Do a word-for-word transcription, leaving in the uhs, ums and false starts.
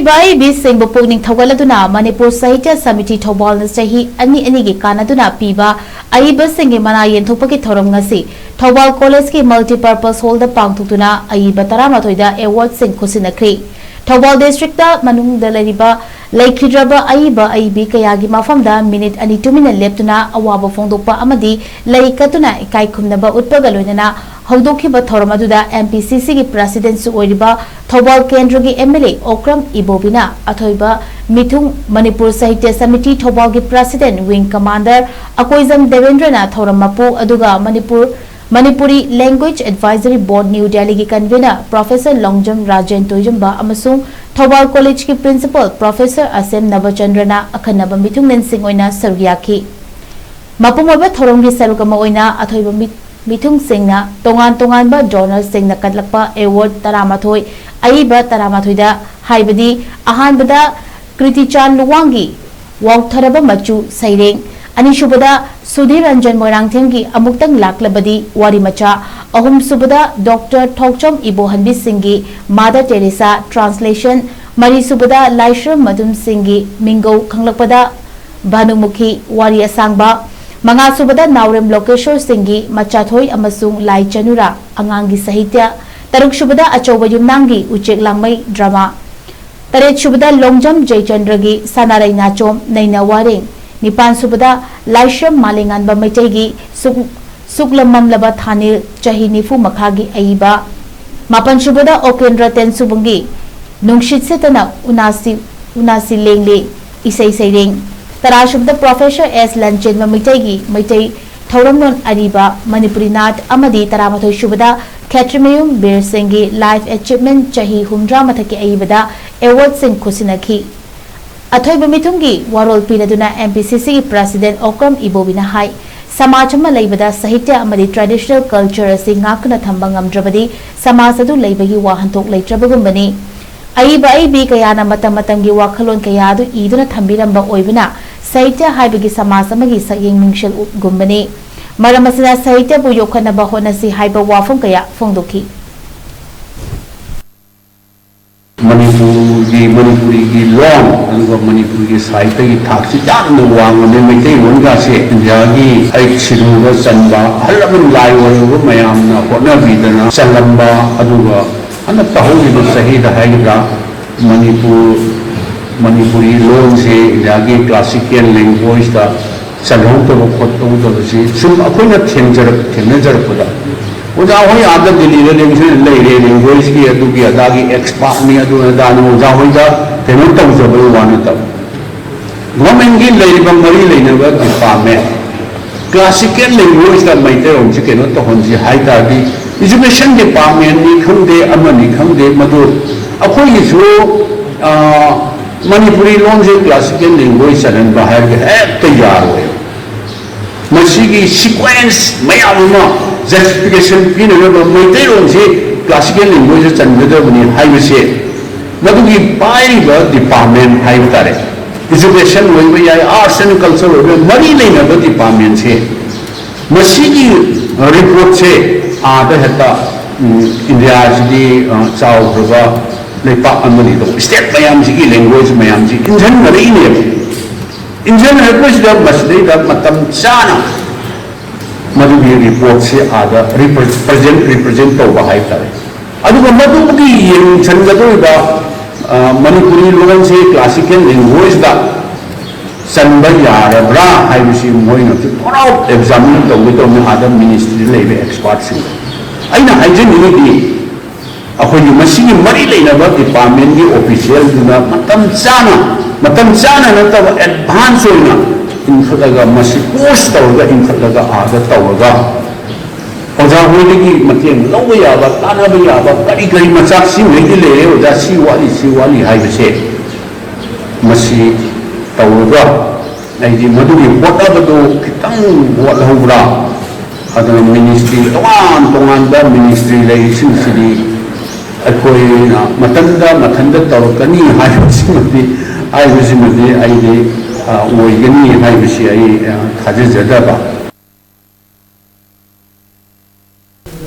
ꯑꯏꯕꯁꯤꯡꯕꯨ ꯄꯨꯛꯅꯤꯡ ꯊꯧꯒꯠꯂꯗꯨꯅ ꯃꯅꯤꯄꯨꯔ ꯁꯥꯍꯤꯇ꯭ꯌ ꯁꯃꯤꯇꯤ ꯊꯧꯕꯥꯜꯅ ꯆꯍꯤ ꯑꯅꯤ ꯑꯅꯤꯒꯤ ꯀꯥꯟꯅꯗꯨꯅ ꯄꯤꯕ ꯑꯏꯕꯁꯤꯡꯒꯤ ꯃꯅꯥ ꯌꯦꯟꯊꯣꯛꯄꯒꯤ ꯊꯧꯔꯝ ꯉꯁꯤ ꯊꯧꯕꯥꯜ ꯀꯣꯂꯦꯖꯀꯤ ꯃꯜꯇꯤꯄꯔꯄꯁ ꯍꯣꯜꯗ ꯄꯥꯡꯊꯣꯛꯇꯨꯅ ꯑꯏꯕ ꯇꯔꯥꯃꯥꯊꯣꯏꯗ ꯑꯦꯋꯥꯔꯗꯁꯤꯡ ꯈꯨꯠꯁꯤꯟꯅꯈ꯭ꯔꯤ꯫ ꯊꯧꯕꯥꯜ ꯗꯤꯁꯇ꯭ꯔꯤꯛꯇ ꯃꯅꯨꯡꯗ ꯂꯩꯔꯤꯕ ꯂꯩꯈꯤꯗ꯭ꯔꯕ ꯑꯏꯕ ꯑꯏꯕꯤ ꯀꯌꯥꯒꯤ ꯃꯐꯝꯗ ꯃꯤꯅꯤꯠ ꯑꯅꯤ ꯇꯨꯃꯤꯟꯅ ꯂꯦꯞꯇꯨꯅ ꯑꯋꯥꯕ ꯐꯣꯡꯗꯣꯛꯄ ꯑꯃꯗꯤ ꯂꯩ ꯀꯠꯇꯨꯅ ꯏꯀꯥꯏ ꯈꯨꯝꯅꯕ ꯎꯠꯄꯒ ꯂꯣꯏꯅꯅ ꯍꯧꯗꯣꯛꯈꯤꯕ ꯊꯧꯔꯝ ꯑꯗꯨꯗ ꯑꯦꯝ ꯄꯤ ꯁꯤ ꯁꯤꯒꯤ ꯄ꯭ꯔꯁꯤꯗꯦꯟꯠꯁꯨ ꯑꯣꯏꯔꯤꯕ ꯊꯧꯕꯥꯜ ꯀꯦꯟꯗ꯭ꯔꯒꯤ ꯑꯦꯝ ꯑꯦꯜ ꯑꯦ ꯑꯣꯀ꯭ꯔꯝ ꯏꯕꯣꯕꯤꯅ ꯑꯊꯣꯏꯕ ꯃꯤꯊꯨꯡ, ꯃꯅꯤꯄꯨꯔ ꯁꯥꯍꯤꯇ꯭ꯌ ꯁꯃꯤꯇꯤ ꯊꯧꯕꯥꯜꯒꯤ ꯄ꯭ꯔꯁꯤꯗꯦꯟꯠ ꯋꯤꯡ ꯀꯃꯥꯟꯗꯔ ꯑꯀꯣꯏꯖꯝ ꯗꯦꯕꯦꯟꯗ꯭ꯔꯅ ꯊꯧꯔꯝ ꯃꯄꯨ, ꯑꯗꯨꯒ Manipur, Manipuri language advisory board new ꯗꯦꯜꯂꯤꯒꯤ ꯀꯟꯚꯤꯅꯔ ꯄ꯭ꯔꯣꯐꯦꯁꯔ ꯂꯣꯡꯖꯝ ꯔꯥꯖꯦꯟ ꯇꯣꯏꯖꯝꯕ ꯑꯃꯁꯨꯡ ꯊꯧꯕꯥꯜ ꯀꯣꯂꯦꯖꯀꯤ ꯄ꯭ꯔꯤꯟꯁꯤꯄꯜ ꯄ꯭ꯔꯣꯐꯦꯁꯔ ꯑꯁꯦꯝ ꯅꯕꯆꯟꯗ꯭ꯔꯅ ꯑꯈꯟꯅꯕ ꯃꯤꯊꯨꯡꯂꯦꯟꯁꯤꯡ ꯑꯣꯏꯅ ꯁꯔꯨꯛ ꯌꯥꯈꯤ꯫ ꯃꯄꯨꯡ ꯑꯣꯏꯕ ꯊꯧꯔꯝꯒꯤ ꯁꯔꯨꯛ ꯑꯃ ꯑꯣꯏꯅ ꯑꯊꯣꯏꯕ ꯃꯤ-, ꯃꯤꯊꯨꯡꯁꯤꯡꯅ ꯇꯣꯉꯥꯟ ꯇꯣꯉꯥꯟꯕ ꯖꯣꯅꯔꯁꯤꯡꯅ ꯀꯠꯂꯛꯄ ꯑꯦꯋꯥꯔꯗ ꯇꯔꯥꯃꯥꯊꯣꯏ, ꯑꯏꯕ ꯇꯔꯥꯃꯥꯊꯣꯏꯗ, ꯍꯥꯏꯕꯗꯤ ꯑꯍꯥꯟꯕꯗ ꯀ꯭ꯔꯤꯇꯤꯆꯥꯟ ꯂꯨꯋꯥꯡꯒꯤ ꯋꯥꯎꯊꯔꯕ ꯃꯆꯨ ꯁꯩꯔꯦꯡ, ꯑꯅꯤꯁꯨꯕꯗ ꯁꯨꯙꯤꯔ ꯔꯟꯖꯟ ꯃꯣꯏꯔꯥꯡꯊꯦꯝꯒꯤ ꯑꯃꯨꯛꯇꯪ ꯂꯥꯛꯂꯕꯗꯤ ꯋꯥꯔꯤ ꯃꯆꯥ, ꯑꯍꯨꯝꯁꯨꯕꯗ ꯗꯣꯛꯇꯔ ꯊꯣꯛꯆꯣꯝ ꯏꯕꯣꯍꯟꯕꯤ ꯁꯤꯡꯒꯤ ꯃꯥꯗꯔ ꯇꯦꯔꯦꯁꯥ ꯇ꯭ꯔꯥꯟꯁꯂꯦꯁꯟ, ꯃꯔꯤꯁꯨꯕꯗ ꯂꯥꯏꯁ꯭ꯔꯝ ꯃꯗꯨꯝ ꯁꯤꯡꯒꯤ ꯃꯤꯡꯒꯧ ꯈꯪꯂꯛꯄꯗ ꯚꯥꯅꯨꯃꯨꯈꯤ ꯋꯥꯔꯤ ꯑꯁꯥꯡꯕ, ꯃꯉꯥꯁꯨꯕꯗ ꯅꯥꯎꯔꯦꯝ ꯂꯣꯀꯦꯁꯣꯔ ꯁꯤꯡꯒꯤ ꯃꯆꯥꯊꯣꯏ ꯑꯃꯁꯨꯡ ꯂꯥꯏ ꯆꯅꯨꯔꯥ ꯑꯉꯥꯡꯒꯤ ꯁꯥꯍꯤꯇ꯭ꯌ, ꯇꯔꯨꯛꯁꯨꯕꯗ ꯑꯆꯧꯕ ꯌꯨꯝꯅꯥꯝꯒꯤ ꯎꯆꯦꯛ ꯂꯥꯡꯃꯩ ꯗ꯭ꯔꯃꯥ, ꯇꯔꯦꯠꯁꯨꯕꯗ ꯂꯣꯡꯖꯝ ꯖꯌꯆꯟꯗ꯭ꯔꯒꯤ ꯁꯅꯥꯔꯩ ꯅꯥꯆꯣꯝ ꯅꯩꯅ ꯋꯥꯔꯦꯡ, ꯅꯤꯄꯥꯟꯁꯨꯕꯗ ꯂꯥꯏꯁ꯭ꯔꯝ ꯃꯥꯂꯦꯉꯥꯟꯕ ꯃꯩꯇꯩꯒꯤ ꯁꯨꯛ-, ꯁꯨꯛꯂꯝꯃꯝꯂꯕ ꯊꯥꯅꯤꯜ ꯆꯍꯤ ꯅꯤꯐꯨ ꯃꯈꯥꯒꯤ ꯑꯏꯕ, ꯃꯥꯄꯟꯁꯨꯕꯗ ꯑꯣꯀꯦꯟꯗ꯭ꯔ ꯇꯦꯟꯁꯨꯕꯨꯡꯒꯤ ꯅꯨꯡꯁꯤꯠ ꯁꯤꯠꯇꯅ ꯎꯅꯥꯁꯤ, ꯎꯅꯥꯁꯤ ꯂꯦꯡꯂꯦ ꯏꯁꯩ ꯁꯩꯔꯦꯡ, ꯇꯔꯥꯁꯨꯕꯗ ꯄ꯭ꯔꯣꯐꯦꯁꯔ ꯑꯦꯁ ꯂꯟꯆꯦꯟꯕ ꯃꯩꯇꯩꯒꯤ ꯃꯩꯇꯩ ꯊꯧꯔꯝꯂꯣꯟ ꯑꯔꯤꯕ ꯃꯅꯤꯄꯨꯔꯤ ꯅꯥꯠ ꯑꯃꯗꯤ ꯇꯔꯥꯃꯥꯊꯣꯏꯁꯨꯕꯗ ꯈꯦꯇ꯭ꯔꯤꯃꯌꯨꯝ ꯕꯤꯔ ꯁꯤꯡꯒꯤ ꯂꯥꯏꯐ ꯑꯦꯆꯤꯚꯃꯦꯟꯠ ꯆꯍꯤ ꯍꯨꯝꯗ꯭ꯔꯥ ꯃꯊꯛꯀꯤ ꯑꯏꯕꯗ ꯑꯦꯋꯥꯔꯗꯁꯤꯡ ꯈꯨꯠꯁꯤꯟꯅꯈꯤ꯫ ꯑꯊꯣꯏꯕ ꯃꯤꯊꯨꯡꯒꯤ ꯋꯥꯔꯣꯜ ꯄꯤꯅꯗꯨꯅ ꯑꯦꯝ ꯄꯤ ꯁꯤ ꯁꯤꯒꯤ ꯄ꯭ꯔꯁꯤꯗꯦꯟꯠ ꯑꯣꯀ꯭ꯔꯝ ꯏꯕꯣꯕꯤꯅ ꯍꯥꯏ, ꯁꯃꯥꯖ ꯑꯃ ꯂꯩꯕꯗ ꯁꯥꯍꯤꯇ꯭ꯌ ꯑꯃꯗꯤ ꯇ꯭ꯔꯦꯗꯤꯁꯅꯦꯜ ꯀꯜꯆꯔ ꯑꯁꯤ ꯉꯥꯛꯇꯨꯅ ꯊꯝꯕ ꯉꯝꯗ꯭ꯔꯕꯗꯤ ꯁꯃꯥꯖ ꯑꯗꯨ ꯂꯩꯕꯒꯤ ꯋꯥꯍꯟꯊꯣꯛ ꯂꯩꯇ꯭ꯔꯕꯒꯨꯝꯕꯅꯤ꯫ ꯑꯏꯕ ꯑꯏꯕꯤ ꯀꯌꯥꯅ ꯃꯇꯝ ꯃꯇꯝꯒꯤ ꯋꯥꯈꯜꯂꯣꯟ ꯀꯌꯥ ꯑꯗꯨ ꯏꯗꯨꯅ ꯊꯝꯕꯤꯔꯝꯕ ꯑꯣꯏꯕꯅ ꯁꯥꯍꯤꯇ꯭ꯌ ꯍꯥꯏꯕꯒꯤ ꯁꯃꯥꯖ ꯑꯃꯒꯤ ꯁꯛꯌꯦꯡ ꯃꯤꯡꯁꯦꯜꯒꯨꯝꯕꯅꯤ꯫ ꯃꯔꯝ ꯑꯁꯤꯅ ꯁꯥꯍꯤꯇ꯭ꯌꯕꯨ ꯌꯣꯛꯈꯠꯅꯕ ꯍꯣꯠꯅꯁꯤ ꯍꯥꯏꯕ ꯋꯥꯐꯝ ꯀꯌꯥ ꯐꯣꯡꯗꯣꯛꯈꯤ꯫ ꯃꯅꯤꯄꯨꯔꯒꯤ, ꯃꯅꯤꯄꯨꯔꯤꯒꯤ ꯂꯣꯟ, ꯑꯗꯨꯒ ꯃꯅꯤꯄꯨꯔꯒꯤ ꯁꯥꯍꯤꯇ꯭ꯌꯒꯤ ꯊꯥꯛꯁꯤ ꯌꯥꯝꯅ ꯋꯥꯡꯂꯝꯃꯦ꯫ ꯃꯩꯇꯩꯂꯣꯟꯒꯁꯦ ꯏꯟꯗꯤꯌꯥꯒꯤ ꯑꯩꯠ ꯁꯤꯗꯨꯜꯗ ꯆꯟꯕ, ꯑꯍꯜ ꯂꯃꯟ ꯂꯥꯏ ꯑꯣꯏꯔꯕ ꯃꯌꯥꯝꯅ ꯍꯣꯠꯅꯕꯤꯗꯅ ꯆꯜꯂꯝꯕ, ꯑꯗꯨꯒ ꯍꯟꯗꯛꯇ ꯍꯧꯈꯤꯕ ꯆꯍꯤꯗ ꯍꯥꯏꯒꯗ꯭ꯔꯥ, ꯃꯅꯤꯄꯨꯔ, ꯃꯅꯤꯄꯨꯔꯤ ꯂꯣꯟꯁꯦ ꯏꯟꯗꯤꯌꯥꯒꯤ classical languageꯗ ꯆꯜꯍꯧꯗꯕ ꯈꯣꯠꯍꯧꯗꯕꯁꯤ ꯁꯨꯝ ꯑꯩꯈꯣꯏꯅ ꯊꯦꯡꯖꯔꯛ-, ꯊꯦꯡꯅꯖꯔꯛꯄꯗ, ꯑꯣꯖꯥ ꯍꯣꯏ ꯑꯥꯗ ꯗꯤꯜꯂꯤꯗ ꯂꯦꯡꯁꯤꯜ ꯂꯩꯔꯦ, languageꯀꯤ ꯑꯗꯨꯒꯤ ꯑꯗꯥꯒꯤ expertꯅꯤ, ꯑꯗꯨ ꯑꯗꯥꯅꯤ, ꯑꯣꯖꯥ ꯍꯣꯏꯗ ꯀꯩꯅꯣ ꯇꯧꯖꯕꯒꯤ ꯋꯥ ꯅꯠꯇꯕ, governmentꯀꯤ ꯂꯩꯔꯤꯕ ꯃꯔꯤ ꯂꯩꯅꯕ department, classical languagehueꯗ ꯃꯩꯇꯩꯂꯣꯟꯁꯤ ꯀꯩꯅꯣ ꯇꯧꯍꯟꯁꯤ ꯍꯥꯏ ꯇꯥꯔꯗꯤ, education departmentꯅꯤ ꯈꯪꯗꯦ, ꯑꯃꯅꯤ ꯈꯪꯗꯦ, ꯃꯗꯨ ꯑꯩꯈꯣꯏꯒꯤꯁꯨ, ꯑ, ꯃꯅꯤꯄꯨꯔꯤ ꯂꯣꯟꯁꯦ classical language ꯆꯜꯍꯟꯕ ꯍꯥꯏꯔꯒ ꯍꯦꯛꯇ ꯌꯥꯔꯣꯏ꯫ ꯃꯁꯤꯒꯤ sequence ꯃꯌꯥꯝ ꯑꯃ justification ꯄꯤꯅꯅꯕ ꯃꯩꯇꯩꯂꯣꯟꯁꯤ classical languageꯍꯥꯏꯕꯁꯦ, ꯃꯗꯨꯒꯤ ꯄꯥꯏꯔꯤꯕ department ꯍꯥꯏꯕ ꯇꯥꯔꯦ, education ꯑꯣꯏꯕ ꯌꯥꯏ, arts and culture ꯑꯣꯏꯕ ꯌꯥꯏ, ꯃꯔꯤ ꯂꯩꯅꯕ departmentꯁꯦ, ꯃꯁꯤꯒꯤ reportꯁꯦ ꯑꯥꯗ ꯍꯦꯛꯇ, ꯎꯝ, ꯏꯟꯗꯤꯌꯥꯁꯤꯗꯤ, ꯑ, ꯆꯥꯎꯈ꯭ꯔꯕ ꯂꯩꯄꯥꯛ ꯑꯃꯅꯤ, state ꯃꯌꯥꯝꯁꯤꯒꯤ language ꯃꯌꯥꯝꯁꯤ ꯏꯟꯁꯤꯟꯅꯔꯛꯏꯅꯦꯕ꯫ ꯏꯟꯁꯤꯟꯅꯔꯛꯄꯁꯤꯗ ꯃꯁꯤꯗꯩꯗ ꯃꯇꯝ ꯆꯥꯅ ꯃꯗꯨꯒꯤ reportꯁꯤ ꯑꯥꯗ represent, represent ꯇꯧꯕ ꯍꯥꯏꯕ ꯇꯥꯔꯦ꯫ ꯑꯗꯨꯒ ꯃꯗꯨꯒꯤ ꯌꯦꯡꯁꯤꯟꯒꯗꯧꯔꯤꯕ, ꯑ, ꯃꯅꯤꯄꯨꯔꯤ ꯂꯣꯟꯁꯤ classical languageꯗ ꯆꯟꯕ ꯌꯥꯔꯕ꯭ꯔꯥ ꯍꯥꯏꯕꯁꯤ ꯃꯣꯏꯅ ꯊꯣꯔꯥꯎ examine ꯇꯧꯒꯦ ꯇꯧꯅꯤ ꯑꯥꯗ ministryꯗ ꯂꯩꯕ expertꯁꯤꯡꯗ꯫ ꯑꯩꯅ ꯍꯥꯏꯖꯅꯤꯡꯉꯤꯗꯤ, ꯑꯩꯈꯣꯏꯒꯤ ꯃꯁꯤꯒꯤ ꯃꯔꯤ ꯂꯩꯅꯕ departmentꯀꯤ officialꯗꯨꯅ ꯃꯇꯝ ꯆꯥꯅ, ꯃꯇꯝ ꯆꯥꯅ ꯅꯠꯇꯕ advance ꯑꯣꯏꯅ ꯏꯟꯈꯠꯂꯒ, ꯃꯁꯤ course ꯇꯧꯔꯒ, ꯏꯟꯈꯠꯂꯒ, ꯑꯥꯗ ꯇꯧꯔꯒ, ꯑꯣꯖꯥ ꯍꯣꯏꯗꯒꯤ ꯃꯇꯦꯡ ꯂꯧꯕ ꯌꯥꯕ, ꯇꯥꯟꯅꯕ ꯌꯥꯕ ꯀꯔꯤ ꯀꯔꯤ ꯃꯆꯥꯛꯁꯤꯡꯉꯩꯗꯤ ꯂꯩꯔꯦ, ꯑꯣꯖꯥ ꯁꯤ ꯋꯥꯠꯂꯤ, ꯁꯤ ꯋꯥꯠꯂꯤ ꯍꯥꯏꯕꯁꯦ, ꯃꯁꯤ ꯇꯧꯔꯒ, ꯑꯩꯗꯤ ꯃꯗꯨꯒꯤ ꯍꯣꯠꯅꯕꯗꯨ ꯈꯤꯇꯪ ꯋꯥꯠꯍꯧꯕ꯭ꯔꯥ? ꯑꯗꯨꯅ ministry, ꯇꯣꯉꯥꯟ ꯇꯣꯉꯥꯟꯕ ministry ꯂꯩꯔꯤꯁꯤꯡꯁꯤꯗꯤ ꯑꯩꯈꯣꯏꯅ ꯃꯊꯟꯗ, ꯃꯊꯟꯗ ꯇꯧꯔꯛꯀꯅꯤ ꯍꯥꯏꯕꯁꯤꯃꯗꯤ, ꯍꯥꯏꯕꯁꯤꯃꯗꯤ ꯑꯩꯗꯤ, ꯑ, ꯑꯣꯏꯒꯅꯤ ꯍꯥꯏꯕꯁꯤ ꯑꯩ, ꯑ, ꯊꯥꯖꯖꯗꯕ꯫